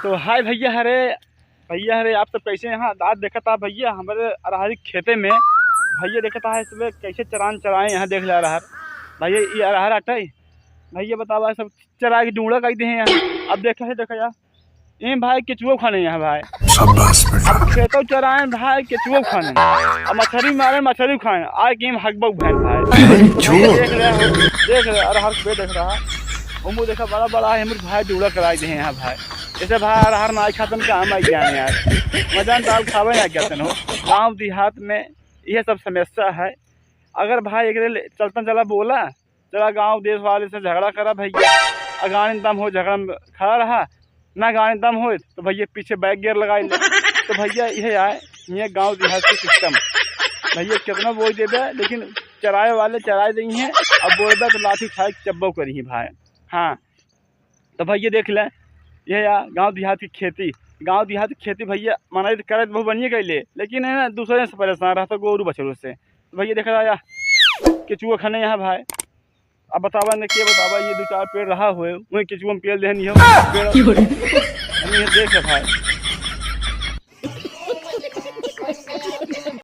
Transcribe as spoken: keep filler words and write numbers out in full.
तो हाय भइया हरे, भइया हरे, आप सब कैसे हैं? आज देखत हा भइया हमरे अरहर के खेते में, भइया देखत हा इसमें कैसे चरान चराए, यहाँ देख ला अरहर। भइया ये अरहर अटै, भइया बतावा सब चराए के डूंड़ा कइ देहे हैं। अब देखा है, देखा यार, ए भाई केचुओ खाने यहाँ भाई। शाबाश बेटा। अब खेतौ चराए भाई केचुओ खाने, अब मछरी मारे मछरी खाए, आए के हम हगबौ भैन भाई। चुओ। देख रहे हो, देख रहे हो, अरहर के पेड़ देख रहा, उमू देखा बड़ा बड़ा है, हमरे भाई डूंड़ा कराइ देहे हैं भाई। जैसे भाई अरहर नाई खातन का हम आई जाए यार, मजान दाल खावे ना क्या तन हो। गाँव देहात में यह सब समस्या है। अगर भाई एक चलतन चला बोला, चला गाँव देश वाले से झगड़ा करा भइया, अगर गाड़ी में दम हो झगड़ा में खड़ा रहा, ना गाड़ी में दम हो तो भइया पीछे बैक गियर लगाइ ले। तो भइया यह आए, ये गाँव देहात के सिस्टम। भइया कितना बोल देबे, लेकिन चराए वाले चराए देइहैं, अब बोलबे तो लाठी उठाए के चब्बो करिहैं भाई। हाँ, तो भइया देख ले, यह या गाँव देहात की खेती, गाँव देहात की खेती भइया मनई तो करे तो बहुत बढ़िया कइले, लेकिन है ना दूसरे से परेशान रहता गोरू बछरू से। तो भइया देख रहा या केचुआ खाने यहाँ भाई। अब बतावा ने के बतावा, ये दो चार पेड़ रहा हुए, वही केचुआ में पेल देहन ये पेड़। हम ये देख रहा भाई,